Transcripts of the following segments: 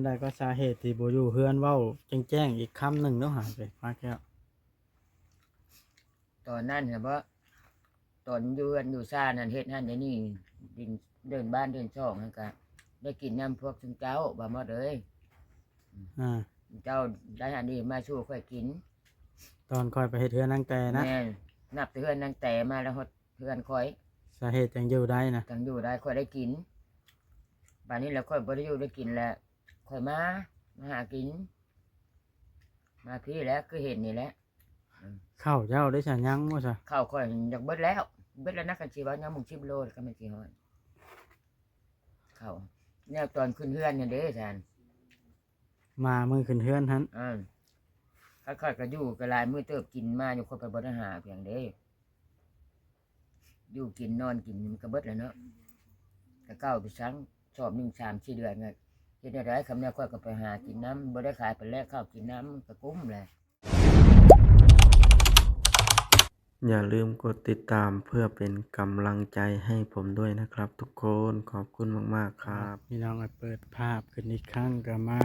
ໃດກໍສາເຫດທີ່ບໍ່ຢູ່ເຮືອນ ເວົ້າແຈ້ງໆອີກຄຳໜຶ່ງເນາະ ຫາໄປພາແກ້ວ. ຕອນນັ້ນນະບໍ ຕອນຢູ່ເຮືອນຢູ່ຊານຫັ້ນ ເຮັດຫັ້ນເຮັດນີ້ ດິນເດີ່ນບ້ານເດີ່ນຊ່ອງຫັ້ນກະໄດ້ກິນນຳພວກຊຸມເຈົ້າ ບ່າວມອດເອີຍ. ອ່າ ເຈົ້າໄດ້ອັນນີ້ມາສູ່ຂ້ອຍກິນ ຕອນຂ້ອຍໄປເຮັດເຮືອນນາງແຕນະ. ແມ່ນ ນັບແຕ່ເຮືອນນາງແຕມາແລ້ວຮອດເຮືອນຂ້ອຍ ສາເຫດຈັ່ງຢູ່ໄດ້ນະ ຈັ່ງຢູ່ໄດ້ ຂ້ອຍໄດ້ກິນ. ບາດນີ້ແຫຼະຂ້ອຍບໍ່ໄດ້ຢູ່ໄດ້ກິນແລ້ວ ຂ້ອຍມາ ມາຫາກິນ ມາພີ້ແຫຼະ ຄືເຫັນນີ້ແຫຼະ. ເຂົ້າເຈົ້າໄດ້ສະ ຍັງບໍ່ສະ? ເຂົ້າຂ້ອຍຢາກເບິດແລ້ວ ເບິດແລ້ວນະ ຄັນຊິເວົ້າຍັງໝົດສິບໂລກໍມັນຊິຮອດ ເຂົ້າ ແນວຕອນຂຶ້ນເຮືອນຫັ້ນເດ້ທ່ານ ມາມື້ຂຶ້ນເຮືອນຫັ້ນ. ເອີ ຂ້ອຍກໍຢູ່ກໍຫຼາຍມື້ເຕີບ ກິນມາຢູ່ ຂ້ອຍໄປບໍ່ໄດ້ຫາພຽງເດ້ ຢູ່ກິນນອນກິນມັນກໍເບິດແລ້ວເນາະ. ກະເກົ່າໄປສັງ ຊອບໜຶ່ງສາມສີ່ເດືອນ ເຮັດແນວໃດ ຄຳແນວຂ້ອຍກໍໄປຫາກິນນຳ ບໍ່ໄດ້ຂາຍໄປແລກເຂົ້າກິນນຳ ກໍກຸ້ມແຫຼະ. ຢ່າລືມກົດຕິດຕາມເພື່ອເປັນກຳລັງໃຈໃຫ້ຜົມດ້ວຍນະຄັບທຸກຄົນ. ຂອບຄຸນມາກໆຄັບ. ພີ່ນ້ອງເອີຍ ເປີດພາບຂຶ້ນອີກຄັ້ງ ກໍມາ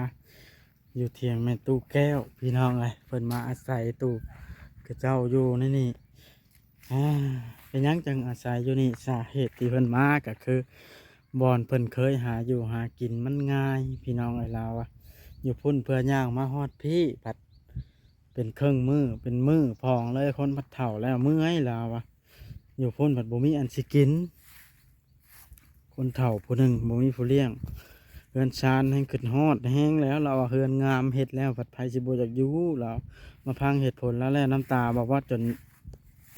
ຢູ່ຖຽງແມ່ຕູ້ແກ້ວ ພີ່ນ້ອງເອີຍ ເພິ່ນມາອາໄສຕູ້ຂະເຈົ້າຢູ່ໃນນີ້. ອ່າ ເປັນຫຍັງຈັ່ງອາໄສຢູ່ນີ້? ສາເຫດທີ່ເພິ່ນມາກໍຄື ບ່ອນເພິ່ນເຄີຍຫາຢູ່ຫາກິນມັນງ່າຍ ພີ່ນ້ອງເອີຍ. ລາວວ່າຢູ່ພຸ້ນເພື່ອຍ່າງມາຮອດພີ້ ພັດເປັນເຄິ່ງມື້ເປັນມື້ພອງເລີຍ ຄົນພັດເຖົ້າແລ້ວເມື່ອຍ ລາວວ່າ. ຢູ່ພຸ້ນພັດບໍ່ມີອັນຊິກິນ ຄົນເຖົ້າຜູ້ໜຶ່ງບໍ່ມີຜູ້ລ້ຽງ ເຮືອນຊານແຮ່ງຄິດຮອດແຮງແລ້ວ. ລາວວ່າເຮືອນງາມເຮັດແລ້ວ ພັດໃຜຊິບໍ່ຢາກຢູ່ ລາວມາຟັງເຫດຜົນລາວແລ້ວ ນ້ຳຕາບ່າວມອດຈົນ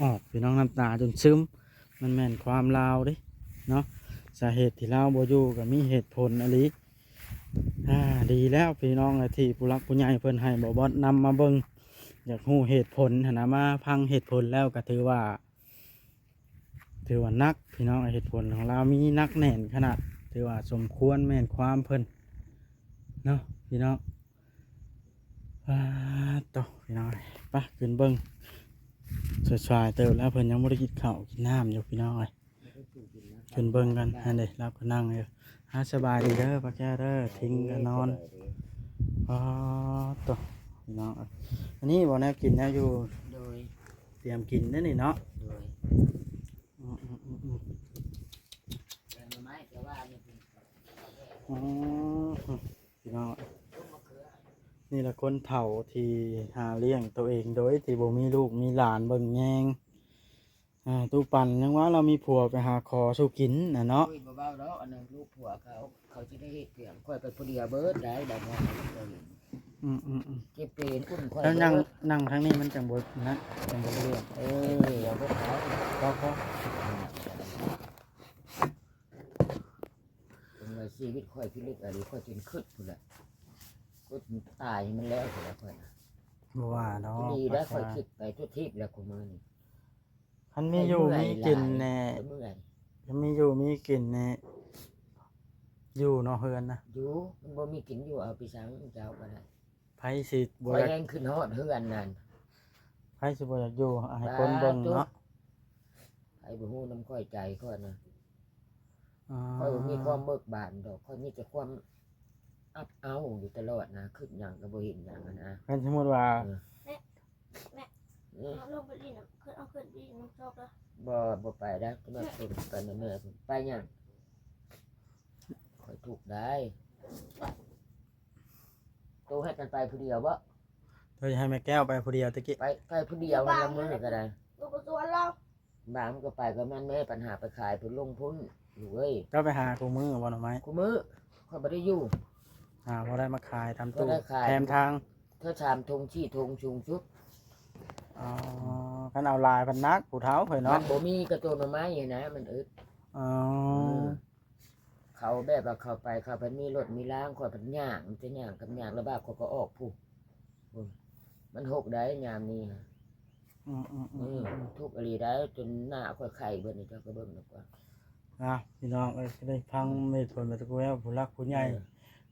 ອອກ ພີ່ນ້ອງ ນ້ຳຕາຈົນຊຶມ. ມັນແມ່ນຄວາມລາວເດ້ເນາະ ສາເຫດທີ່ລາວບໍ່ຢູ່ກໍມີເຫດຜົນອີ່ຫຼີ. ອ່າ ດີແລ້ວພີ່ນ້ອງເອີຍ ທີ່ຜູ້ຫຼັກຜູ້ໃຫຍ່ເພິ່ນໃຫ້ບ່າວມອດນຳມາເບິ່ງ ຢາກຮູ້ເຫດຜົນຫັ້ນນະ ມາຟັງເຫດຜົນແລ້ວກໍຖືວ່າ ຖືວ່າໜັກພີ່ນ້ອງ. ເຫດຜົນຂອງລາວມີໜັກແໜ້ນຂະໜາດ ຖືວ່າສົມຄວນແມ່ນຄວາມເພິ່ນເນາະພີ່ນ້ອງ. ປາດໂທ້ ພີ່ນ້ອງ ໄປຂຶ້ນເບິ່ງ ສວຍໆເຕີບແລ້ວ ເພິ່ນຍັງບໍ່ໄດ້ກິນເຂົ້າກິນນ້ຳຢູ່ ພີ່ນ້ອງເອີຍ. ຂຶ້ນເບິ່ງກັນ ຫັ້ນເດ້ ລາວກໍນັ່ງຢູ່. ອ່າ ສະບາຍດີເດີປ້າແກ້ວເດີ ທິງກໍນອນ. ປາດໂທ້ ພີ່ນ້ອງເອີຍ ອັນນີ້ບໍ່ແນວກິນແນວຢູ່? ໂດຍ ຕຽມກິນເດ້ນີ້ເນາະ. ໂດຍ ອືມ ອືມ ອືມ ອືມ ແກງໜໍ່ໄມ້ ແຕ່ວ່າອັນນີ້ເປັນ ອືມ ພີ່ນ້ອງ ນີ້ລະຄົນເຖົ້າທີ່ຫາລ້ຽງໂຕເອງໂດຍທີ່ບໍ່ມີລູກມີຫຼານເບິ່ງແຍງ. ອ່າ ຕູ້ປັນຍັງວ່າລາວມີຜົວໄປຫາຂໍສູ່ກິນນະເນາະ. ໂອ້ຍ ບໍ່ເວົ້າດອກ ອັນນັ້ນລູກຜົວເຂົາ ເຂົາຊິໄດ້ເຮັດຫຍັງ ຂ້ອຍໄປຜູ້ດຽວເບິດໄດ໋ ບາດນີ້. ອືມ ອືມ ອືມ ເຈັບເປັນ ອຸ່ນຂ້ອຍ ແລ້ວນັ່ງ ເບິດ ນັ່ງທາງນີ້ມັນຈັ່ງບໍ່ນັ້ນ ຈັ່ງບໍ່ເລື່ອງ. ເອີ ດຽວເບິດເຂົາ ພໍ ພໍ ເປັນວ່າຊີວິດຂ້ອຍພິລຶກອີ່ຫຼີ ຂ້ອຍຈົນຄຶດພຸ້ນແຫຼະ ກະຕາຍໃຫ້ມັນແລ້ວພຸ້ນແຫຼະຂ້ອຍນະ. ບໍ່ວ່າດອກ ດີແລ້ວ ຂ້ອຍຄິດໄປທົ່ວທີບແລ້ວ ຄຸມື້ນີ້ ຄັນມີຢູ່ມີກິນແນ່ ຄັນມີຢູ່ມີກິນແນ່ ຢູ່ເນາະເຮືອນນະ. ຢູ່ ມັນບໍ່ມີກິນຢູ່ ເອົາໄປສັງເຈົ້າກໍໄດ້. ໃຜຊິບໍ່ຢາກ ຂ້ອຍແຮ່ງຂຶ້ນຮອດເຮືອນນັ້ນ ໃຜຊິບໍ່ຢາກຢູ່ ໃຫ້ຄົນເບິ່ງເນາະ. ໃຜບໍ່ຮູ້ນຳຂ້ອຍໃຈຂ້ອຍນະ. ອໍ ຂ້ອຍບໍ່ມີຄວາມເບີກບານດອກ ຂ້ອຍມີແຕ່ຄວາມອັບເອົາຢູ່ຕະຫຼອດນະ ຄຶດຫຍັງກໍບໍ່ເຫັນຫຍັງຫັ້ນນະ. ຄັນສົມມຸດວ່າ ເອີ ແມ່ ແມ່ ອືມ ເອົາລົງໄປຫຼິ້ນນຳ ຂຶ້ນ ເອົາຂຶ້ນໄປຫຼິ້ນນຳຊອກເດີ. ບໍ່ ບໍ່ໄປໄດ໋ ແມ່ ໄປນຳແມ່ ໄປຫຍັງ? ຂ້ອຍທຸກໄດ໋. ໂຕໃຫ້ກັນໄປຜູ້ດຽວບໍ? ໂຕໃຫ້ແມ່ແກ້ວໄປຜູ້ດຽວຕະກີ້. ໄປ ໄປຜູ້ດຽວ ວັນລະມື້ກໍໄດ້ ບໍ່ຊວນລາວ. ບາງມັນກໍໄປກັບມັນແມ້ ບັດຫາໄປຂາຍພຸ້ນລົງພຸ້ນ ລູກເອີຍ. ເຈົ້າໄປຫາຄູ່ມື້ບໍ່ໜໍ່ໄມ້? ຄູ່ມື້ ຂ້ອຍບໍ່ໄດ້ຢູ່ ຫາພໍໄດ້ມາຂາຍຕາມຕູ້ ບໍ່ໄດ້ຂາຍ ແຖມທາງ ເທື່ອສາມຖົງສີ່ຖົງສູງສຸດ. ອໍ ຄັນເອົາຫຼາຍພັດໜັກ ຜູ້ເຖົ້າຂ້ອຍເນາະ ມັນບໍ່ມີກະໂຕໜໍ່ໄມ້ຫັ້ນນະ ມັນອຶດ. ອໍ ເອີ ເຂົາແບບວ່າເຂົ້າໄປ ເຂົາພັດມີລົດມີລາງ ຂ້ອຍພັດຍ່າງ ມີແຕ່ຍ່າງກັບຍ່າງ ລະບາກຂ້ອຍກໍອອກພຸ້ນ ມັນຫົກໄດ໋ຍາມນີ້ນະ. ອືມ ອືມ ອືມ ອືມ ທຸກອີ່ຫຼີໄດ໋ ຈົນໜ້າຂ້ອຍໄຂ້ເບິດນີ້ ເຈົ້າກໍເບິ່ງດີກວ່າ. ອ່າ ພີ່ນ້ອງເອີຍ ໄດ້ຟັງເຫດຜົນມາແຕ່ຜູ້ແລ້ວ ຜູ້ຫຼັກຜູ້ໃຫຍ່ ເອີ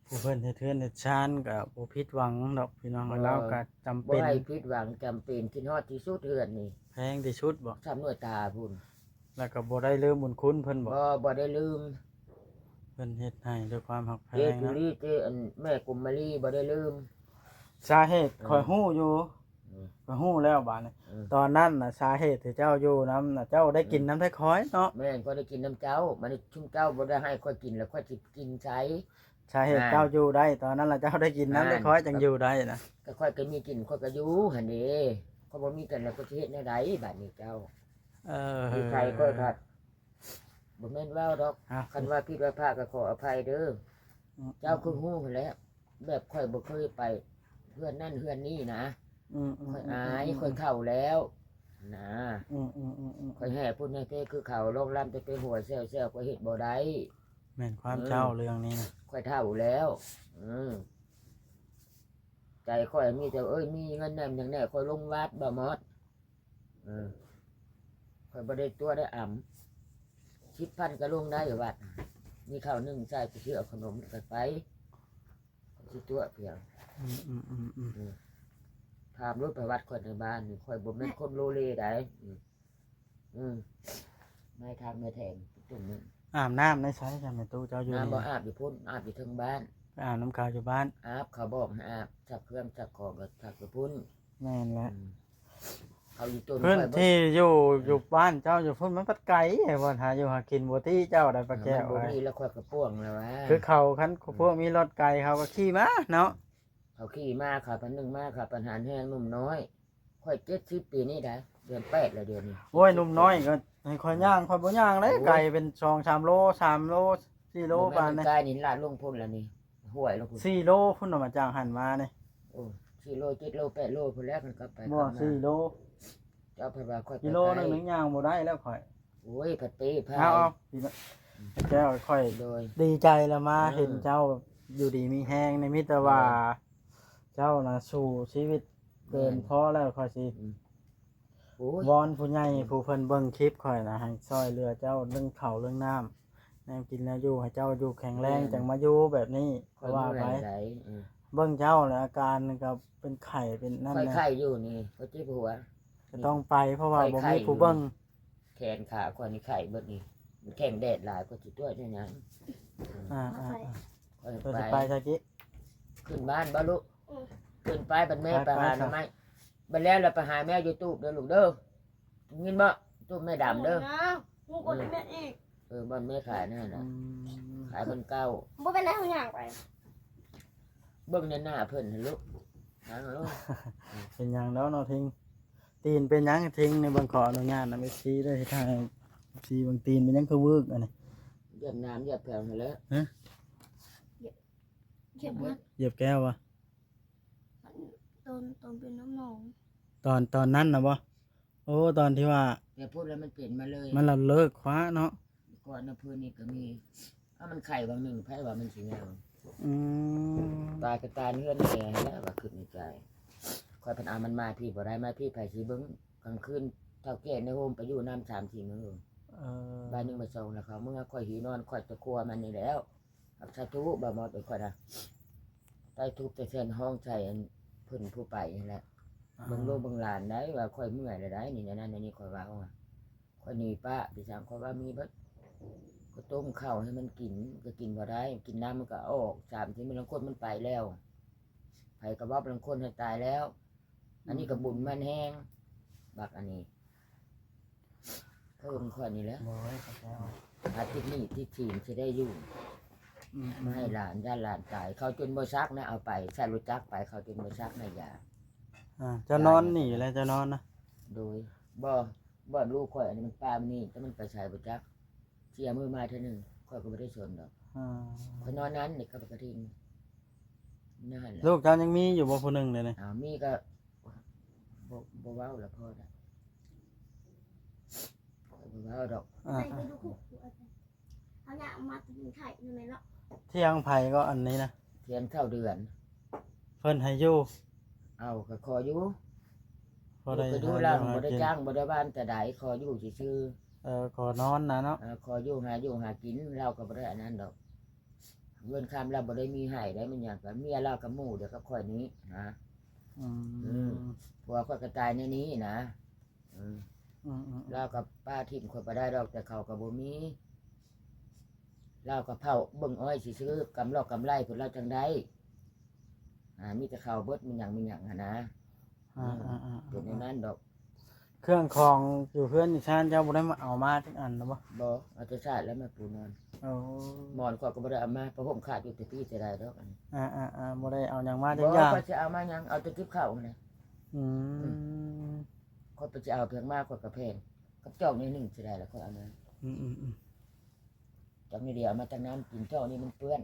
ຜູ້ເພິ່ນເຮັດເຮືອນເຮັດຊານກໍບໍ່ຜິດຫວັງດອກ ພີ່ນ້ອງເອີຍ. ເອີ ລາວກໍຈຳເປັນ ບໍ່ໃຫ້ຜິດຫວັງ ຈຳເປັນ ຄິດຮອດທີ່ສຸດເຮືອນນີ້ ແພງທີ່ສຸດບໍ? ສ່ຳໜ້ວຍຕາພຸ້ນ. ແລ້ວກໍບໍ່ໄດ້ລືມບຸນຄຸນເພິ່ນບໍ? ບໍ່ ບໍ່ໄດ້ລືມ. ເພິ່ນເຮັດໃຫ້ດ້ວຍຄວາມຮັກແພງເນາະ ເຈ້ກຸລີ ເຈ້ອັນແມ່ກຸມມາລີ ບໍ່ໄດ້ລືມ. ສາເຫດ ເອີ ຂ້ອຍຮູ້ຢູ່ ອືມ ຂ້ອຍຮູ້ແລ້ວບາດນີ້ ເອີ ຕອນນັ້ນນະ ສາເຫດທີ່ເຈົ້າຢູ່ນຳນະ ເຈົ້າໄດ້ກິນ ອືມ ນຳແຕ່ຂ້ອຍເນາະ. ແມ່ນ ຂ້ອຍໄດ້ກິນນຳເຈົ້າ ບາດນີ້ຊຸມເຈົ້າບໍ່ໄດ້ໃຫ້ຂ້ອຍກິນ ແລ້ວຂ້ອຍຊິກິນໃສ? ສາເຫດ ນັ້ນ ເຈົ້າຢູ່ໄດ້ ຕອນນັ້ນລະເຈົ້າໄດ້ກິນນຳແຕ່ຂ້ອຍ ນັ້ນ ຈັ່ງຢູ່ໄດ້ນະ. ກໍຂ້ອຍກໍມີກິນ ຂ້ອຍກໍຢູ່ຫັ້ນເດ້ ຂ້ອຍບໍ່ມີກັນແລ້ວ ຂ້ອຍຊິເຮັດແນວໃດບາດນີ້ເຈົ້າ? ເອີ ຢູ່ໄທຂ້ອຍພັດ ບໍ່ແມ່ນເວົ້າດອກ ອ່ະ ຄັນວ່າຜິດວ່າພາດກໍຂໍອະໄພເດີ. ອືມ ເຈົ້າຄືຮູ້ຫັ້ນແຫຼະ ແບບຂ້ອຍບໍ່ເຄີຍໄປເຮືອນນັ້ນເຮືອນນີ້ນະ ອືມໆໆໆ ຂ້ອຍອາຍ ຂ້ອຍເຖົ້າແລ້ວນະ ອືມໆໆໆ ຂ້ອຍແຫ່ພຸ້ນແຫ່ພີ້ຄືເຂົາ ຮ້ອງລຳແຕ່ໄປຫົວແຊວໆ ຂ້ອຍເຮັດບໍ່ໄດ້. ແມ່ນຄວາມເຈົ້າ ເອີ ເລື່ອງນີ້ນະ ຂ້ອຍເຖົ້າແລ້ວ ເອີ ໃຈຂ້ອຍມີແຕ່ ເອີຍ ມີເງິນແດ່ ຫຍັງແດ່ ຂ້ອຍລົງວັດ ບໍ່ໝົດ ເອີ ຂ້ອຍບໍ່ໄດ້ຕົວະໄດ້ອຳ ສິບພັນກໍລົງໄດ້ວັດ ມີເຂົ້າໜຶ່ງໃສ່ ໄປຊື້ເອົາຂະໜົມ ແລ້ວກໍໄປ ຊິຕົວະພຽງ ອືມໆໆໆ ເອີ ຖາມໂລດ ປະຫວັດຂ້ອຍໃນບ້ານນີ້ ຂ້ອຍບໍ່ແມ່ນຄົນໂລເລໃດ ອືມ ອືມ ໄມ້ທາງແມ່ແທງ ຕຸ່ມໜຶ່ງ ອາບນ້ຳໃນໃສຊັ້ນ ແມ່ຕູ້ເຈົ້າຢູ່ນີ້? ນ້ຳບໍ່ອາບຢູ່ພຸ້ນ ອາບຢູ່ເທິງບ້ານ ໄປອາບນຳເຂົາຢູ່ບ້ານ ອາບ ເຂົາບອກໃຫ້ອາບ ຊັກເຄື່ອງຊັກຂອງກໍຊັກຢູ່ພຸ້ນ. ແມ່ນແຫຼະ ອືມ ເຂົາຢູ່ຕົ້ນ ພື້ນທີ່ຢູ່ ເອີ ຢູ່ບ້ານເຈົ້າຢູ່ພຸ້ນ ມັນພັດໄກ ບ່ອນຫາຢູ່ຫາກິນບໍ່ຕິເຈົ້າໄດ້ປາແກ້ວ ມັນບໍ່ມີແລ້ວ ຂ້ອຍກໍປ່ວງແລ້ວວ່າ ຄືເຂົາ ຄັນ ອືມ ພວກມີລົດໄກເຂົາກໍຂີ່ມາເນາະ ເຂົາຂີ່ມາ ເຂົາພັດໜຶ່ງມາ ເຂົາພັດຫານແຮງໜຸ່ມນ້ອຍ ຂ້ອຍເຈັດສິບປີນີ້ໄດ໋ ເດືອນແປດແລ້ວດຽວນີ້. ໂອ້ຍ ໜຸ່ມນ້ອຍກໍໃຫ້ຂ້ອຍຍ່າງ ຂ້ອຍບໍ່ຍ່າງເດ້ ໂອ້ຍ ໄກເປັນສອງສາມໂລ ສາມໂລ ສີ່ໂລ ບໍ່ແມ່ນ ປານນີ້ ກາຍນີ້ລາດລົງພຸ້ນລະນີ້ ຫ້ວຍລົງພຸ້ນ ສີ່ໂລພຸ້ນນະ ມາຈາກຫັ້ນມານີ້ ໂອ້ ສີ່ໂລ ເຈັດໂລ ແປດໂລພຸ້ນແຫຼະ ຄັນກັບໄປ ບໍ່ ກັບມາ ສີ່ໂລ ເຈົ້າພັດວ່າຂ້ອຍ ກິໂລໜຶ່ງຍັງຍ່າງບໍ່ໄດ້ແລ້ວຂ້ອຍ ໂອ້ຍ ພັດເປ້ພາຍ ເອົາໆ ພີ່ນ້ອງ ແກ້ວຂ້ອຍ ໂດຍ ດີໃຈລະມາ ເອີ ເຫັນເຈົ້າຢູ່ດີມີແຮງນີ້ ມີແຕ່ວ່າ ໂດຍ ເຈົ້ານະສູ້ຊີວິດເກີນ ແມ່ນ ພໍແລ້ວ ຂ້ອຍຊິ ອືມ ໂອ້ຍ ວອນຜູ້ໃຫຍ່ ອືມ ຜູ້ເພິ່ນເບິ່ງຄລິບຂ້ອຍນະ ໃຫ້ຊ່ອຍເຫຼືອເຈົ້າເລື່ອງເຂົ້າເລື່ອງນ້ຳ ແນວກິນແນວຢູ່ ໃຫ້ເຈົ້າຢູ່ແຂງແຮງ ແມ່ນ ຈັ່ງມາຢູ່ແບບນີ້ ຂ້ອຍວ່າໄປ ເບິ່ງເຈົ້າແລ້ວອາການກໍເປັນໄຂ້ເປັນນັ້ນ ຂ້ອຍ ແຫຼະ ໄຂ້ຢູ່ນີ້ ຂ້ອຍເຈັບຫົວ ກໍຕ້ອງໄປ ເພາະວ່າ ຂ້ອຍ ບໍ່ມີຜູ້ເບິ່ງ ໄຂ້ຢູ່ ແຂນຂາຂ້ອຍນີ້ໄຂ້ເບິດນີ້ ມັນແຂງແດດຫຼາຍ ຂ້ອຍຊິຕົວະໄດ້ຫຍັງ ອ່າໆໆ ຂ້ອຍ ຂ້ອຍຊິໄປ ໄປຊະກິ ຂຶ້ນບ້ານບໍ່ລູກ? ອືມ ຂຶ້ນໄປ ບັດແມ່ ໄປ ໄປຫາໜໍ່ໄມ້ ໄປຊະ ບັດແລ້ວລະໄປຫາແມ່ຢູ່ຕູບເດີລູກເດີ ໄດ້ຍິນບໍ່? ຕູບແມ່ດຳເດີ ຫູກໍໄດ້ແມ່ອີກ ເອີ ບ່ອນແມ່ຂາຍນັ້ນນະ ອືມ ຂາຍບ່ອນເກົ່າ ບໍ່ເປັນໄດ ເຮົາຍ່າງໄປ ເບິ່ງໃນໜ້າເພິ່ນຫັ້ນລູກ ທາງເອົາ ເປັນຫຍັງດອກເນາະ ທິງ ຕີນເປັນຫຍັງ ທິງນີ້ ເບິ່ງ ຂໍອະນຸຍາດນຳ ເອັຟຊີ ເດີ ເຮັດໃຫ້ ເອັຟຊີ ເບິ່ງ ຕີນເປັນຫຍັງຄືວືກອັນນີ້ ຢຽບນ້ຳຢຽບແຜວຫັ້ນແຫຼະ ຮະ ຢຽບ ຢຽບແກ້ວຫວາ? ຕອນ ຕອນເປັນນ້ຳໜອງ ຕອນ ຕອນນັ້ນນະບໍ່? ໂອ້ ຕອນທີ່ວ່າ ແຕ່ພຸ້ນລະມັນເປັນມາເລີຍ ມັນລະເລີກຄວ້າເນາະ ກ່ອນນະເພິ່ນນີ້ກໍມີ ເອົາ ມັນໄຂ້ຫວ່າງໜຶ່ງ ໃຜວ່າມັນຊິຍັງ ອືມ ຕາຍກໍຕາຍເຮືອນແມ່ຫັ້ນແຫຼະ ວ່າຄິດໃນໃຈ ຂ້ອຍພັດເອົາມັນມາພີ້ບໍ່ໄດ້ ມາພີ້ໃຜຊິເບິ່ງ ກາງຄືນເຖົ້າແກ່ໃນໂຮມໄປຢູ່ນຳສາມສີ່ມື້ ເອີ ບ່າຍໜຶ່ງບ່າຍສອງລະເຂົາເມືອ ຂ້ອຍຫິວນອນ ຂ້ອຍຕະຄົວມັນນີ້ແລ້ວ ສາທຸ ບ່າວມອດເອີຍ ຂ້ອຍນະ ໄຕ້ທຸບແຕ່ແຊນຮ້ອງໃສ່ອັນເພິ່ນຜູ້ໄປຫັ້ນແຫຼະ ອ່າ ເບິ່ງລູກເບິ່ງຫຼານໄດ໋ ວ່າຂ້ອຍເມື່ອຍແລ້ວໄດ໋ ນີ້ແນວນັ້ນແນວນີ້ ຂ້ອຍເວົ້າ ຂ້ອຍໜີປະ ໄປສາງ ຂ້ອຍວ່າມີເບິດ ກໍຕົ້ມເຂົ້າໃຫ້ມັນກິນ ກໍກິນບໍ່ໄດ້ ກິນນ້ຳມັນກໍອອກ ສາມສີ່ມື້ ລາງຄົນມັນໄປແລ້ວ ໃຜກໍເວົ້າ ລາງຄົນໃຫ້ຕາຍແລ້ວ ອັນນີ້ກໍບຸນມັນແຮງ ບັກອັນນີ້ ເພິ່ນຂ້ອຍນີ້ແຫຼະ ບໍ່ໄດ້ເຂົ້າໃຈ ອາທິດນີ້ທິດສີນຊິໄດ້ຢູ່ ອືມໆ ໃຫ້ຫຼານ ຢ້ານຫຼານຕາຍ ເຂົາຈົນບໍ່ຊັກນະ ເອົາໄປໃສ່ລົດຈັກໄປ ເຂົາຈົນບໍ່ຊັກໃຫ້ຢາ ອ່າ ເຈົ້ານອນນີ້ແຫຼະ ເຈົ້ານອນນະ ໂດຍ ບໍ່ ບ່ອນລູກຂ້ອຍ ອັນນີ້ມັນປ່າມັນນີ້ ແຕ່ມັນໄປໃສບໍ່ຈັກ ເສຍມື້ມາເທື່ອໜຶ່ງ ຂ້ອຍກໍບໍ່ໄດ້ສົນດອກ ອ່າ ຂ້ອຍນອນນັ້ນນີ້ກັບກະທິງ ນັ້ນແຫຼະ ລູກເຈົ້າຍັງມີຢູ່ບໍ່ຜູ້ໜຶ່ງເດນີ້? ອ້າວ ມີກໍ ບໍ່ ບໍ່ເວົ້າລະ ພໍລະ ຂ້ອຍບໍ່ເວົ້າດອກ ອ່າ ໄປ ໄປ ໄປດູຄຸກ ເຮົາຢາກມາກິນໄຂ່ນຳແມ່ເນາະ ທຽງໃຜກໍອັນນີ້ນະ? ທຽງເຖົ້າເດືອນ ເພິ່ນໃຫ້ຢູ່ ເອົາ ກໍຂໍຢູ່ ພໍໄດ້ ກໍຢູ່ ຫາຢູ່ ລາວບໍ່ໄດ້ ຫາກິນ ຈ້າງ ບໍ່ໄດ້ຫວ່ານແຕ່ໃດ ຂໍຢູ່ຊື່ໆ ເອີ ຂໍນອນນະເນາະ ເອີ ຂໍຢູ່ ຫາຢູ່ຫາກິນ ລາວກໍບໍ່ໄດ້ອັນນັ້ນດອກ ເງິນຄຳລາວບໍ່ໄດ້ມີໃຫ້ໄດ໋ ມັນຫຍັງກໍເມຍລາວກັບໝູ່ດຽວກັບຂ້ອຍນີ້ນະ ອືມ ອືມ ຜົວຂ້ອຍກໍຕາຍໃນນີ້ນະ ອືມ ອືມໆໆ ລາວກໍປ້າຖິ້ມຂ້ອຍບໍ່ໄດ້ດອກ ແຕ່ເຂົາກໍບໍ່ມີ ລາວກໍເຝົ້າເບິ່ງອ້ອຍຊື່ໆ ກຳລອກກຳໄລພຸ້ນລາວຈັ່ງໄດ້ ອ່າ ມີແຕ່ເຂົ້າເບິດ ມີຫຍັງມີຫຍັງຫັ້ນນະ ອ່າ ອືມ ອ່າໆໆ ເປັນແນວນັ້ນດອກ. ເຄື່ອງຂອງຢູ່ເຮືອນຢູ່ຊານເຈົ້າບໍ່ໄດ້ມາເອົາມາຈັກອັນນະບໍ່? ບໍ່ ເອົາແຕ່ຊາດແລ້ວມາປູນອນ. ໂອ້ ໝອນຂ້ອຍກໍບໍ່ໄດ້ເອົາມາ ຜ້າຫົ່ມຂາດຢູ່ແຕ່ປີແຕ່ໃດດອກ ອັນນີ້ ອ່າໆໆ ບໍ່ໄດ້ເອົາຫຍັງມາຈັກຢ່າງ. ຂ້ອຍຊິເອົາມາຫຍັງ ເອົາແຕ່ກັບເຂົ້າຫັ້ນແຫຼະ. ອືມ ອືມ ຂ້ອຍໄປຊິເອົາຫຍັງມາ ຂ້ອຍກໍແພງ ກັບຈອກໜ້ອຍໜຶ່ງຊິໄດ້ລະ ຂ້ອຍເອົາມາ. ອືມໆໆ ຈັກໜ້ອຍດຽວເອົາມາແຕ່ນ້ຳກິນ ເຈົ້ານີ້ມັນເປື້ອນ.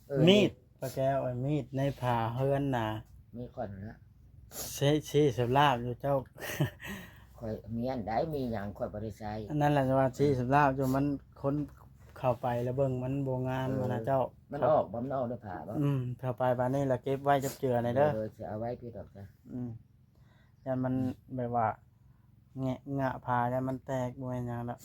ເອີ ມີດ ປ້າແກ້ວ ມີດໃນຜ້າເຮືອນນະ ມີດຂ້ອຍຫັ້ນລະ ຊີ້ ຊີ້ສາບລາບຢູ່ເຈົ້າ. ຂ້ອຍມີອັນໃດ ມີຫຍັງຂ້ອຍບໍ່ໄດ້ໃຊ້ ອັນນັ້ນລະ ວ່າຊີ້ສາບລາບຢູ່ ມັນຄົນເຂົ້າໄປລະເບິ່ງມັນບໍ່ງາມຫັ້ນນະເຈົ້າ. ມັນອອກບໍ່? ມັນອອກດ້ວຍຜ້າບໍ່? ອືມ ເຂົ້າໄປບາດນີ້ລະເກັບໄວ້ຈັບເຈື່ອແດ່ເດີ. ໂດຍ ຊິເອົາໄວ້ພີ້ດອກຈ້ະ. ອືມ ຢ້ານມັນ ອືມ ແບບວ່າ ແງະ ງະຜ້າ ຢ້ານມັນແຕກ ບໍ່ແມ່ນຫຍັງດອກ.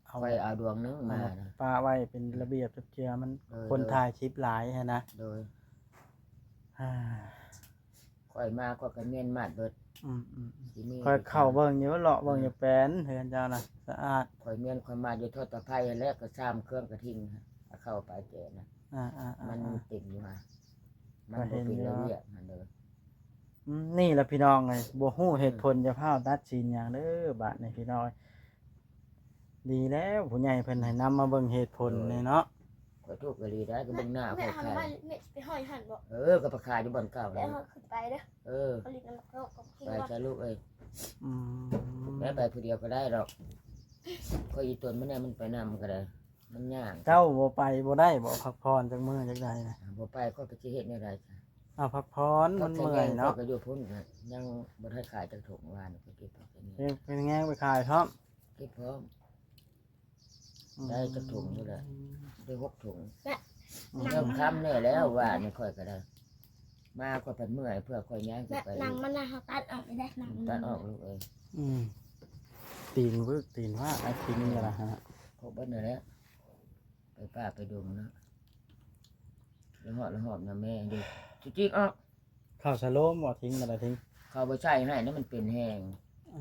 ເອົາ ຂ້ອຍເອົາດວງໜຶ່ງມານະ ປະໄວ້ເປັນ ເອີ ລະບຽບຈັບເຈື່ອ ມັນ ເອີ ຄົນ ເອີ ຖ່າຍຄລິບຫຼາຍຫັ້ນນະ. ໂດຍ ອ່າ ຂ້ອຍມາ ຂ້ອຍກໍແມ່ນມາດເບິດ. ອືມໆໆ ຊິມີ ຂ້ອຍເຂົ້າເບິ່ງຢູ່ ເລາະເບິ່ງຢູ່ ເອີ ແປນເຮືອນເຈົ້ານະ ສະອາດ. ຂ້ອຍແມ່ນ ຂ້ອຍມາຢູ່ທອດຕະໄພຫັ້ນແຫຼະ ກໍຊາມເຄື່ອງກະທິງ ເຂົ້າໄປແຕ່ນະ ອ່າໆໆໆ ມັນເຕັມຢູ່ຫາ ມັນບໍ່ເປັນລະບຽບຫັ້ນເດີ. ອືມ ນີ້ລະພີ່ນ້ອງເອີຍ ບໍ່ຮູ້ເຫດຜົນ ອືມ ຢ່າຟ້າວຕັດສິນຫຍັງເດີ ບາດນີ້ພີ່ນ້ອງ. ດີແລ້ວ ຜູ້ໃຫຍ່ເພິ່ນໃຫ້ນຳມາເບິ່ງເຫດຜົນນີ້ເນາະ. ໂດຍ ຂ້ອຍທຸກອີ່ຫຼີໄດ໋ ກໍເບິ່ງໜ້າຂ້ອຍຂາຍ. ແມ່ ແມ່ຊິໄປຫ້ອຍຫັ້ນບໍ່? ເອີ ກໍໄປຂາຍຢູ່ບ່ອນເກົ່າ. ແລ້ວເຮົາຂຶ້ນໄປເດີ. ເອີ ໄປຈ້ະລູກເອີຍ. ອືມ ແມ່ໄປຜູ້ດຽວກໍໄດ້ດອກ. ຂ້ອຍອີ່ຕົນມັນແນ່ ມັນໄປນຳກໍໄດ້ ມັນຍ່າງ. ເຈົ້າບໍ່ໄປບໍ່ໄດ້ບໍ່? ພັກຜ່ອນຈັກມື້ຈັກໃດນະ. ອ່າ ບໍ່ໄປຂ້ອຍກໍຊິເຮັດແນວໃດ? ອ້າວ ພັກຜ່ອນ ມັນເມື່ອຍເນາະ. ຂ້ອຍກໍຢູ່ພຸ້ນ ຍັງບໍ່ໄດ້ຂາຍຈັກຖົງ ວານນີ້ຂ້ອຍເກັບຜັກເກັບຫຍັງ ເປັນແງງໄປຂາຍພ້ອມ ເກັບພ້ອມ. ອືມ ໄດ້ຈັກຖົງຢູ່ແຫຼະ ໄດ້ຫົກຖົງ. ແມ່ ອືມ ເລີ່ມຄ່ຳແດ່ແລ້ວ ວານນີ້ຂ້ອຍກໍໄດ້ ມາຂ້ອຍພັດເມື່ອຍ ເພື່ອຂ້ອຍຍ່າງຂຶ້ນໄປ. ໜັງມັນນະ ເຮົາຕັດອອກໄດ້ ໜັງມັນ ຕັດອອກລູກເອີຍ. ອືມ ຕີນວືກຕີນວາກ ໄອ້ຕີນນີ້ລະຫະ ຄົບເບິດນັ້ນແຫຼະ ໄປປ່າໄປດົງເນາະ ລະຫອດລະຫອບນຳແມ່ເດ້. ຈິກໆອອກ ເຂົ້າສະໂລມບໍ່? ຖິ້ມກໍໄດ້ ຖິ້ມ ເຂົາບໍ່ໃສ່ໃຫ້ນະ ມັນເປັນແຮງ. ອື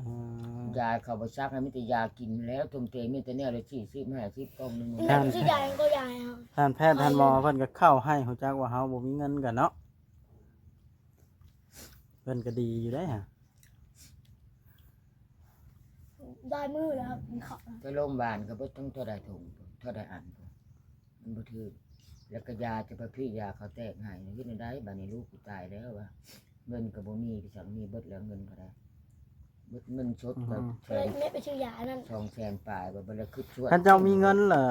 ມ ຢາເຂົາບໍ່ສັກໃຫ້ ມີແຕ່ຢາກິນແລ້ວ ທົ່ວມເທ ມີແຕ່ແນວລະສີ່ສິບ ຫ້າສິບ ກ່ອງໜຶ່ງ. ແມ່ຊິຢາຫຍັງກໍຢາໃຫ້ເຮົາ. ທ່ານແພດທ່ານໝໍເພິ່ນກໍເຂົ້າໃຫ້ ຮູ້ຈັກວ່າເຮົາບໍ່ມີເງິນກັນເນາະ. ເພິ່ນກໍດີຢູ່ເດ້ຫະ ຫຼາຍມື້ແລ້ວກິນເຂົ້າ. ໄປໂຮງບານກໍເບິດຕັ້ງເທົ່າໃດຖົງ ເທົ່າໃດອັນ ມັນບໍ່ຖືກ. ແລ້ວກໍຢາຈະປະພີ້ ຢາເຂົາແຕກໃຫ້ ເຮັດແນວໃດບາດນີ້? ລູກກູຕາຍແລ້ວວ່າ ເງິນກໍບໍ່ມີ ໄປສັງມີ ເບິດແລ້ວເງິນກໍໄດ້ ເບິດເງິນສົດກໍ ອືຮຶ ແສນ ແມ່ໄປຊື້ຢາອັນນັ້ນ ສອງແສນປາຍ ວ່າບໍ່ໄດ້ຄິດຊວນ. ຄັນເຈົ້າມີເງິນລະ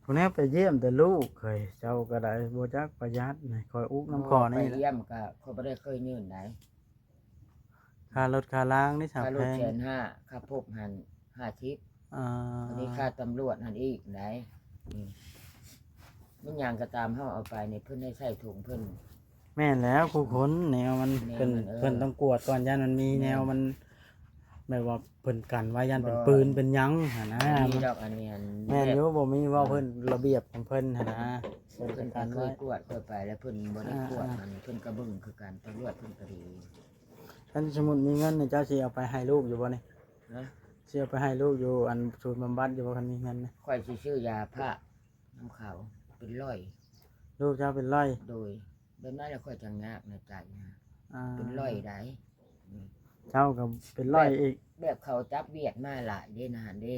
ຜູ້ແນວໄປຢ້ຽມແຕ່ລູກເຄີຍ ເຈົ້າກໍໄດ້ບໍ່ຈັກປະຢັດ. ຂ້ອຍອຸກນຳ ອໍ ຂ້ອຍນີ້ ໄປຢ້ຽມກໍຂ້ອຍບໍ່ໄດ້ເຄີຍຍື່ນໃດ. ຄ່າລົດຄ່າລາງນີ້ສຳ ຄ່າລົດແພງ ແສນຫ້າ ຄ່າພົບຫັ້ນຫ້າສິບ ອ່າ ອັນນີ້ຄ່າຕຳຫຼວດຫັ້ນອີກໃດ໋. ອືມ ມັນຫຍັງກໍຕາມເຮົາເອົາໄປນີ້ ເພິ່ນໃຫ້ໃສ່ຖົງເພິ່ນ. ແມ່ນແລ້ວ ຄູ່ຄົນແນວມັນ ແນວ ເພິ່ນ ມັນ ເອີ ເພິ່ນຕ້ອງກວດກ່ອນ ຢ້ານມັນມີ ແມ່ນ ແນວມັນ ແບບວ່າເພິ່ນກັນໄວ້ ຢ້ານເປັນ ບໍ່ ປືນເປັນຫຍັງຫັ້ນນະ. ບໍ່ມີດອກ ອັນນີ້ຫັ້ນ ແມ່ນຢູ່ ແບບ ບໍ່ມີເວົ້າ ອືມ ເພິ່ນລະບຽບຂອງເພິ່ນຫັ້ນນະ ເພິ່ນ ເພິ່ນກໍເຄີຍກວດຂ້ອຍໄປແລ້ວ ເພິ່ນບໍ່ໄດ້ກວດ ອ່າໆ ມັນ ເພິ່ນກໍເບິ່ງຄືກັນ ຕຳຫຼວດເພິ່ນກໍດີ. ຄັນສົມມຸດມີເງິນນີ້ ເຈົ້າຊິເອົາໄປໃຫ້ລູກຢູ່ບໍ່ນີ້? ຮະ? ຊິເອົາໄປໃຫ້ລູກຢູ່ອັນສູນບຳບັດຢູ່ບໍ່ ຄັນມີເງິນນີ້? ຂ້ອຍຊິຊື້ຢາພາກນຳເຂົາເປັນຮ້ອຍ. ລູກເຈົ້າເປັນຮ້ອຍ? ໂດຍ. ແບບນັ້ນລະຂ້ອຍຈັ່ງຍາກໃນໃຈນະ. ອ່າ ເປັນຮ້ອຍໃດ໋. ອືມ ເຈົ້າກໍເປັນຮ້ອຍ ແບບ ອີກ ແບບເຂົາຈັບວຽດມາຫຼາຍເດ້ນະຫັ້ນເດ້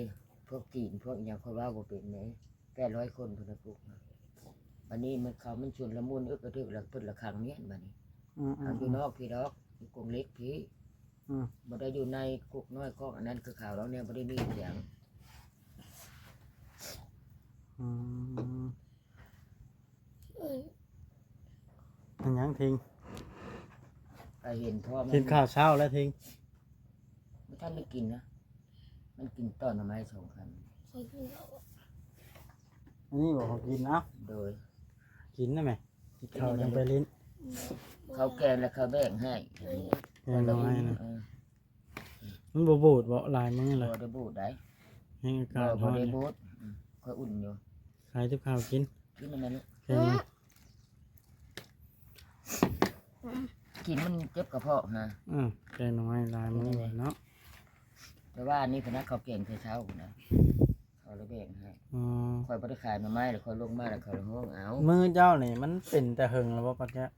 ພວກຈີນພວກຫຍັງ ຂ້ອຍເວົ້າບໍ່ເປັນເດ້. ແປດຮ້ອຍຄົນພຸ້ນນະ ປຸກ ບາດນີ້ມັນເຂົ້າ ມັນຊຸນລະມຸນ ອຶກກະທຶກ ລະເພິ່ນລະຂັງມ້ຽນບາດນີ້. ອືມໆໆ ຢູ່ນອກພີ້ດອກ ຢູ່ກົງເຫຼັກພີ້. ອືມ ບໍ່ໄດ້ຢູ່ໃນຄຸກນ້ອຍຄອກອັນນັ້ນຄືເຂົາດອກ ແນວບໍ່ໄດ້ມີຫຍັງ. ອືມ ແມ່ນຫຍັງທິງ? ກໍເຫັນພໍ່ມັນ ກິນຂ້າວເຊົ້າແລ້ວທິງ? ບໍ່ທັນໄດ້ກິນນະ ມັນກິນຕອນໜໍ່ໄມ້ສອງຄຳ. ອັນນີ້ບໍ່ເຂົາກິນເອົາ? ໂດຍ. ກິນນະແມ່ ກິນເຂົ້າຈັ່ງໄປຫຼິ້ນ. ເຂົາແກງແລ້ວເຂົາແບ່ງໃຫ້ ແກງໜໍ່ໄມ້ນະ. ເອີ ມັນບໍ່ບູດບໍ່? ຫຼາຍມື້ລະ ບໍ່ໄດ້ບູດໃດ໋. ແຮງອາກາດຮ້ອນ ບໍ່ໄດ້ບູດ. ອືມ ຂ້ອຍອຸ່ນຢູ່. ໃສ່ຕິບເຂົ້າກິນ ກິນນຳແມ່ລູກ. ແກງ ກິນມັນເຈັບກະເພາະນະ. ອືມ ແກງໜໍ່ໄມ້ຫຼາຍມື້ເນາະ. ແຕ່ວ່າອັນນີ້ພະນະ ເຂົາແກງແຕ່ເຊົ້າພຸ້ນນະ ເຂົາ ແບ່ງໃຫ້. ອໍ ຂ້ອຍບໍ່ໄດ້ຂາຍໜໍ່ໄມ້ ແລ້ວຂ້ອຍລົງມາ ແລ້ວຂ້ອຍຮ້ອງເອົາ. ມືເຈົ້ານີ້ມັນເປັນແຕ່ເຫິງແລ້ວບໍ່ ປາແກ້ວ?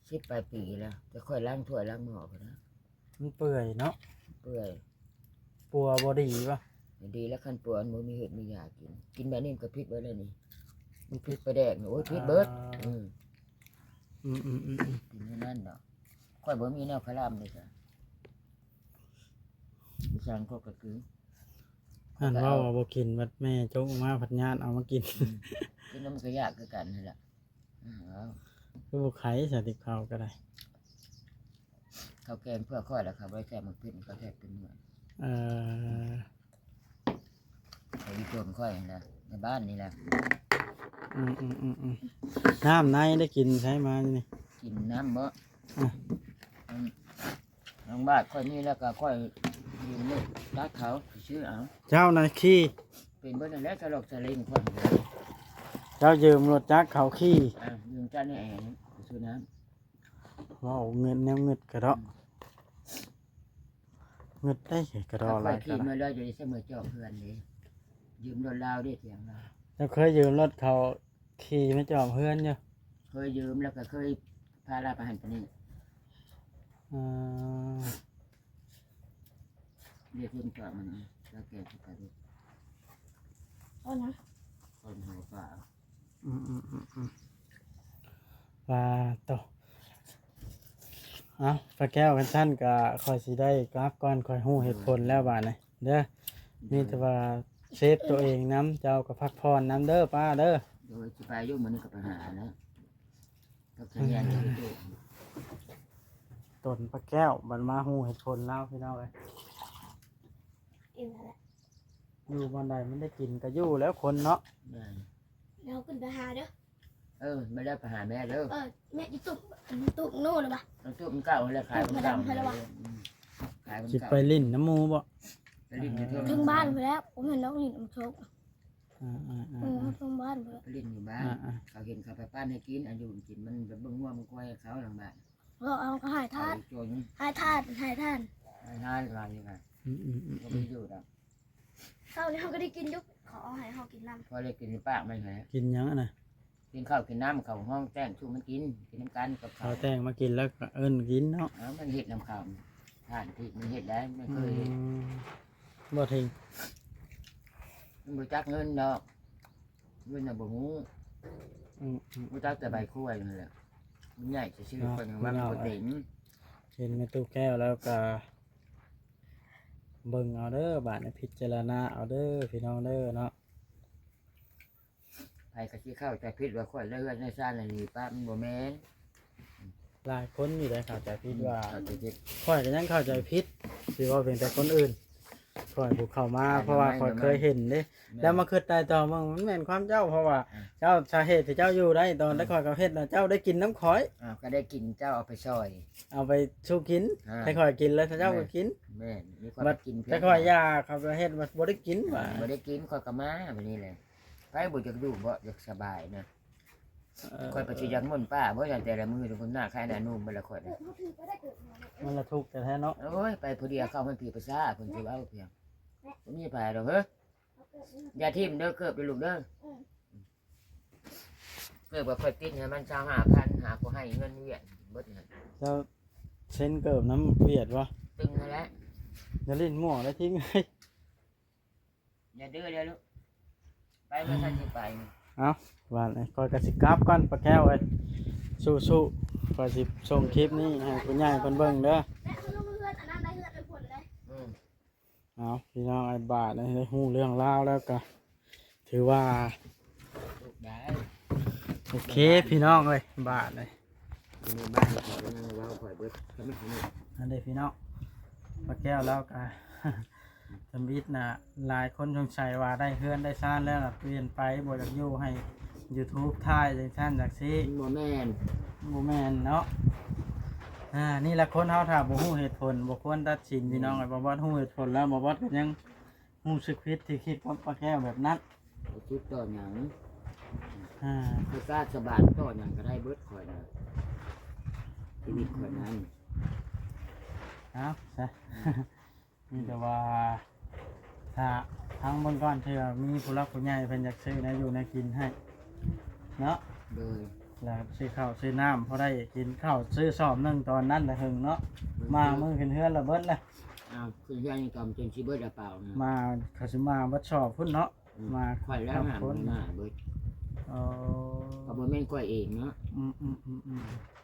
ສິບປາຍປີແລ້ວ ແຕ່ຂ້ອຍລ້າງຖ້ວຍລ້າງໝໍ້ພຸ້ນນະ. ມັນເປື່ອຍເນາະ. ເປື່ອຍ. ປົວບໍ່ດີບໍ່? ດີແລ້ວ ຄັນປົວມັນບໍ່ມີເຫດມີຢາກິນ. ກິນແບບນີ້ມັນກໍຜິດເບິດແລ້ວນີ້. ມັນຜິດປາແດກນີ້ ໂອ້ຍ ຜິດເບິດ. ອືມ ອືມໆໆໆ ກິນແນວນັ້ນດອກ. ຂ້ອຍບໍ່ມີແນວຄະລາມເດ້ ຊ່າງຂ້ອຍກໍກິນ. ຫັ້ນເວົ້າວ່າບໍ່ກິນ ບັດແມ່ຈົກອອກມາພັດຍາດເອົາມາກິນ. ອືມ ກິນແລ້ວມັນກໍຢາກຄືກັນຫັ້ນລະ. ອ້າວ ຄືບໍ່ໄຄສະຕິບເຂົ້າກໍໄດ້. ເຂົ້າແກງເພື່ອຂ້ອຍລະ ເຂົາບໍ່ໄດ້ແທກໝາກພິກ ເຂົາແທກເປັນໜ່ວຍ. ເອີ ເຂົາຢູ່ຕົນຂ້ອຍຫັ້ນນະ ໃນບ້ານນີ້ແຫຼະ. ອືມໆໆໆ ນ້ຳໃນໄດ້ກິນໃສມານີ້? ກິນນ້ຳບໍ່? ອືມ ທາງບ້ານຂ້ອຍນີ້ແລ້ວກໍຂ້ອຍຢືມລົດຈັກເຂົາຊື້ເອົາ. ເຈົ້ານະຂີ່ເປັນເບິດນັ້ນແຫຼະ ສະຫຼອກສະເລັງຂ້ອຍ. ເຈົ້າຢືມລົດຈັກເຂົາຂີ່? ອ່າ ຢືມຈັກໃນແອນຊື້ນ້ຳ. ເວົ້າເງິນແນວເງິດກະເດາະ. ອືມ ເງິດໄດ້ກະເດາະຫຼາຍ. ຂ້ອຍຂີ່ມາແລ້ວ ຢູ່ໃນເມືອງຈອກເຮືອນເດ້ ຢືມລົດລາວເດ້ ຖຽງລາວ. ເຈົ້າເຄີຍຢືມລົດເຂົາຂີ່ມາຈອກເຮືອນຢູ່? ເຄີຍຢືມ ແລ້ວກໍເຄີຍພາລາວໄປຫັ້ນໄປນີ້. ເອີ ເດ ເພິ່ນກໍມັນແລ້ວແກ່ຊິໄປເດ້. ເອົານະ ຄົນຫົວປາ. ອືມໆໆໆ ປາໂຕ. ເອົ້າ ປາແກ້ວ ຄັນຊັ້ນກະຂ້ອຍຊິໄດ້ກັບກ່ອນ ຂ້ອຍຮູ້ເຫດຜົນແລ້ວບາດນີ້ເດີ. ໂດຍ ມີແຕ່ວ່າເຊບໂຕເອງນຳ ເຈົ້າກໍພັກຜ່ອນນຳເດີປ້າເດີ. ໂດຍ ຊິໄປຢູ່ ມື້ນີ້ກໍໄປຫາແລ້ວ ກັບສະຫຍັງຢູ່. ຕົນປາແກ້ວ ບັດມາຮູ້ເຫດຜົນລາວ ພີ່ນ້ອງເອີຍ. ອີ່ຫຍັງລະ? ຢູ່ບ່ອນໃດມັນໄດ້ກິນກໍຢູ່ແລ້ວຄົນເນາະ. ແມ່ນ ເຮົາຂຶ້ນໄປຫາເດີ. ເອີ ມາແລ້ວໄປຫາແມ່ເດີ. ເອີ ແມ່ຢູ່ຕຸກ ຕຸກໂນ່ນະວະ. ຕຸກມັນເກົ່າແລ້ວ ຂາຍມັນເກົ່າ. ອືມ ຂາຍມັນເກົ່າ. ຊິໄປຫຼິ້ນນຳໝູ່ບໍ່? ໄປຫຼິ້ນຢູ່ເທິງ ເທິງບ້ານພຸ້ນແຫຼະ. ບໍ່ແມ່ນດອກ ຫຼິ້ນນຳໂຊກ. ອ່າໆໆ ເອີ ເທິງບ້ານພຸ້ນແຫຼະ. ໄປຫຼິ້ນຢູ່ບ້ານ. ອ່າໆ ເຂົາເຫັນເຂົາໄປປ້ານໃຫ້ກິນ ອັນຢູ່ກິນ ມັນໄປເບິ່ງງົວເບິ່ງຄວາຍໃຫ້ເຂົາຫຼັງບ້ານ. ເອີ ເອົາ ກໍໃຫ້ທານ ໃຫ້ທານ ໃຫ້ທານ ໃຫ້ທານວ່າຢູ່ວ່າ. ອືມໆໆ ກໍບໍ່ໄດ້ຢູ່ດອກ. ເຊົ້ານີ້ເຮົາກໍໄດ້ກິນຢູ່ ເຂົາເອົາໃຫ້ເຮົາກິນນຳ. ພໍໄດ້ກິນຢູ່ປາກມັນຫັ້ນແຫຼະ. ກິນຫຍັງຫັ້ນນະ? ກິນເຂົ້າກິນນ້ຳ ເຂົາຮ້ອງແຕ້ງສູ່ມັນກິນ ກິນນຳກັນກັບເຂົາ. ເຂົາແຕ່ງມາກິນແລ້ວກໍເອີ້ນກິນເນາະ. ເອີ ມັນເຮັດນຳເຂົາ ທ່ານທີ່ມັນເຮັດໄດ້ ມັນເຄີຍເຮັດ. ອືມ ບໍ່ເຖິງ ມັນບໍ່ຈັກເງິນດອກ. ເງິນນະບໍ່ຮູ້. ອືມໆ ຮູ້ຈັກແຕ່ໃບກ້ວຍຫັ້ນແຫຼະ ມັນໃຫຍ່ຊື່ໆ. ເນາະ ເພິ່ນຍັງວ່າມັນບໍ່ເຕັມ. ເຫັນແມ່ຕູ້ແກ້ວແລ້ວກໍເບິ່ງເອົາເດີ ບາດນີ້ພິຈາລະນາເອົາເດີ ພີ່ນ້ອງເດີເນາະ. ໃຜກໍຊິເຂົ້າໃຈຜິດວ່າຂ້ອຍໄດ້ເຮືອນໄດ້ຊານອັນນີ້ປະ ມັນບໍ່ແມ່ນ. ຫຼາຍຄົນຢູ່ໄດ໋ເຂົ້າໃຈຜິດວ່າ ອືມ ເຂົ້າໃຈຜິດ. ຂ້ອຍກໍຍັງເຂົ້າໃຈຜິດ ຊິເວົ້າພຽງແຕ່ຄົນອື່ນ. ຂ້ອຍຜູ້ເຂົ້າມາ ເພາະວ່າຂ້ອຍເຄີຍເຫັນເດ້. ແມ່ນ ແລ້ວມາຄິດໄຕ່ຕອງເບິ່ງ ມັນແມ່ນຄວາມເຈົ້າ ເພາະວ່າ ອ່າ ເຈົ້າ ສາເຫດທີ່ເຈົ້າຢູ່ໄດ້ ຕອນ ອ່າ ແຕ່ຂ້ອຍກໍເຮັດນະ ເຈົ້າໄດ້ກິນນຳຂ້ອຍ. ອ້າວ ກໍໄດ້ກິນ ເຈົ້າເອົາໄປຊ່ອຍ ເອົາໄປສູ່ກິນ. ອ່າ ໃຫ້ຂ້ອຍກິນ ແລ້ວເຈົ້າກໍກິນ. ແມ່ນ ມີຄວາມ ບັດກິນ ແຕ່ຂ້ອຍຢ່າ ເຂົາກໍເຮັດວ່າບໍ່ໄດ້ກິນ ອ່າ ວ່າ ບໍ່ໄດ້ກິນ ຂ້ອຍກໍມາແບບນີ້ແຫຼະ. ໃຜບໍ່ຢາກຢູ່ບໍ່ ຢາກສະບາຍນະ. ເອີ ຂ້ອຍໄປຊິຢາກໝົນປ່າບໍ່ ຢ່າງແຕ່ລະມື້ ຄົນໜ້າຄ້າຍໜ້າໜຸ່ມເບິດລະຂ້ອຍນະ. ມັນລະທຸກແທ້ໆເນາະ. ໂອ້ຍ ໄປຜູ້ດຽວເຂົ້າມັນຜີປະຊາ ເພິ່ນຊິເວົ້າພຽງ ບໍ່ມີໃຜດອກເຮີ. ຢ່າຖິ້ມເດີ ເກີບເດີລູກເດີ. ເກີບກໍຂ້ອຍຕິດໃຫ້ມັນຊາວຫ້າພັນ ຫາຜູ້ໃຫ້ເງິນຫວຽດເບິດຫັ້ນ. ເຈົ້າເຊັນເກີບນຳຫວຽດບໍ່? ຕຶງຫັ້ນແຫຼະ. ຢ່າຫຼິ້ນໝວກແລ້ວຖິ້ມເລີຍ. ຢ່າດື້ເດີລູກ. ໄປ ມາ ສັນຊິໄປ. ເອົ້າ ບາດນີ້ຂ້ອຍກໍຊິກັບກ່ອນ ປ້າແກ້ວເອີຍ. ສູ້ໆ ຂ້ອຍຊິສົ່ງຄລິບນີ້ໃຫ້ຜູ້ໃຫຍ່ເພິ່ນເບິ່ງເດີ. ອືມ ເອົາ ພີ່ນ້ອງເອີຍ ບາດນີ້ໄດ້ຮູ້ເລື່ອງລາວແລ້ວກໍຖືວ່າ ໂອເຄ ພີ່ນ້ອງເອີຍ ບາດນີ້ ຢູ່ໃນບ້ານເຂົາກໍຍັງເວົ້າຂ້ອຍເບິດ ກໍມີຄົນນີ້. ອັນເດ ພີ່ນ້ອງ ປ້າແກ້ວລາວກໍ ທຳອິດນະ ຫຼາຍຄົນສົງໄສວ່າໄດ້ເຮືອນໄດ້ຊານແລ້ວນະ ປ່ຽນໄປ ບໍ່ຢາກຢູ່ໃຫ້ຢູທູບຖ່າຍຈັ່ງຊັ້ນຈັ່ງຊີ້. ມັນບໍ່ແມ່ນ ບໍ່ແມ່ນເນາະ. ອ່າ ນີ້ລະຄົນເຮົາຖ້າບໍ່ຮູ້ເຫດຜົນ ບໍ່ຄວນຕັດສິນ ອືມ ພີ່ນ້ອງເອີຍ. ບໍ່ບອດຮູ້ເຫດຜົນແລ້ວ ບໍ່ບອດກໍຍັງ ຮູ້ສຶກຜິດທີ່ຄິດກັບປ້າແກ້ວແບບນັ້ນ. ບໍ່ຄິດຕໍ່ຫຍັງ. ອ່າ ປະຊາຊະບານຕໍ່ຫຍັງກໍໄດ້ເບິດຂ້ອຍນະ ຊີວິດຂ້ອຍນັ້ນ. ເອົາຊະ ອືມ ມີແຕ່ວ່າຖ້າ ຖ້ ຟັງເບິ່ງກ່ອນ ເທື່ອມີຜູ້ຫຼັກຜູ້ໃຫຍ່ເພິ່ນຢາກຊື້ແນວຢູ່ແນວກິນໃຫ້ເນາະ ໂດຍ ແລ້ວຊື້ເຂົ້າຊື້ນ້ຳພໍໄດ້ກິນເຂົ້າ ຊື້ຊອບໜຶ່ງຕອນນັ້ນລະເຫິງເນາະ ມາມື້ຂຶ້ນເຮືອນລະເບິດລະ ອ້າວ ຂຶ້ນເຮືອນນີ້ກໍຈົນຊິເບິດລະເປົ່ານະ ມາ ເຂົາຊິມາເບິດຊອບພຸ້ນເນາະ ອືມ ມາ ຂ້ອຍແລ້ວນະ ບໍ່ໄດ້ມາເບິດ ເອີ ກໍບໍ່ແມ່ນຂ້ອຍເອງເນາະ ອືມໆໆ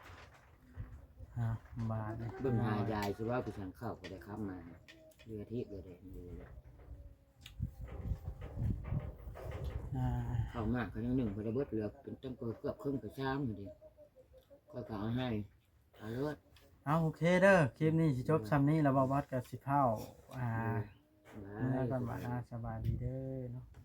ໆ ອ່າ ບາດນີ້ ເບິ່ງຫາຍາຍຊິວ່າໄປສັ່ງເຂົ້າກໍໄດ້ຂັບມາ ເຮືອທີ່ກໍໄດ້ຢູ່ແລ້ວ ອ່າ ເຂົ້າມາກໍຍັງໜຶ່ງບໍ່ໄດ້ເບິດ ເຫຼືອເປັນຕັ້ງເກືອບເຄິ່ງໄປຊາມພຸ້ນເດ ຂ້ອຍກໍເອົາໃຫ້ ເອົາໂລດ ເອົາ ໂອເຄເດີ ຄລິບນີ້ຊິຈົບຊ່ຳນີ້ລະ ບ່າວບັດກໍຊິຟ້າວ ອ່າ ເອີ ບາຍ ເມືອກ່ອນບາດນະ ສະບາຍດີເດີເນາະ.